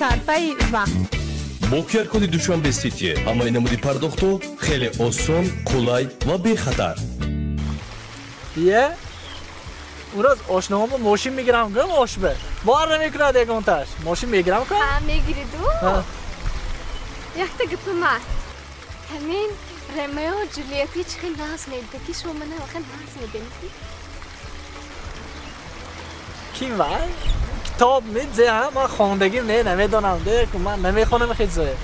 Сарфаи вақт. Бо QR-коди Душанбе Сити ҳамаи намуди пардохтҳо хеле осон, қулай ва бехатар. Ие? Ураз ошноҳомо мошин мегирам, гӯм ошбе. Бовар намекунад ягонташ. Мошин мегирам ка? Ҳа, мегириду. Якта гапима. Ҳамин Ромео Ҷулиетти чӣ хел нағз медида, ки шумо мана хел нағз мебинед. Ким вай? Китоб медзе, ҳа? Ман хондагим не, намедонам, де, ман намехонам хел зое.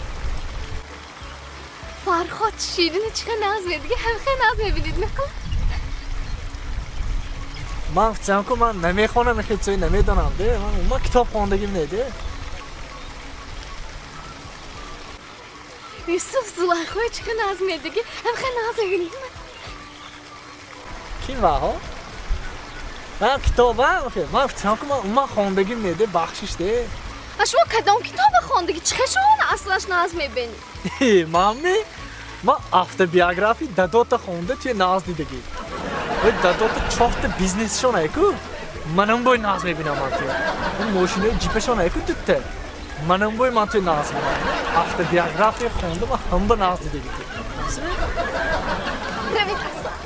Фарход Ширина чӣ хел нағз медига, ҳам хел нағз мебинед мекун? Ман гуфтам ку ман намехонам хел зое, намедонам, де. Ман китоб хондагим не, де. Юсуф Зулайхои чӣ хел нағз медиги, ҳам хел нағз мебинед. Ким ваҳо? Ман китобам, ман гуфтам ку ман хондагим не, де, бахшиш, де. А шумо кадом китоба хондагӣ? Чӣ хел шумо аслаш нағз мебинед? Мамми, ман автобиографии дадота хонда, туя нағз дидагӣ. Дадота чорта бизнесшон айку, манам бой нағз мебинам ман туя. Мошинаи ҷипашон айку дутта. Манам бой ман туя нағз мебинам. Автобиография хонда, ман ҳамба нағз дидагӣ. Равед аслаш.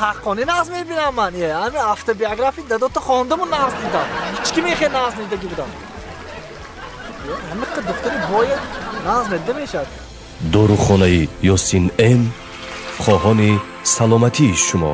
Ҳаққони нағз мебинам ман. Ҳамин автобиография дадота хондаму нағз дидам. Ҳеҷ ки мехе нағз дидагӣ будам. Ҳамиқа духтари бояд нағз надида мешавад. Дорухонаи Ёсин М хоҳони саломатии шумо.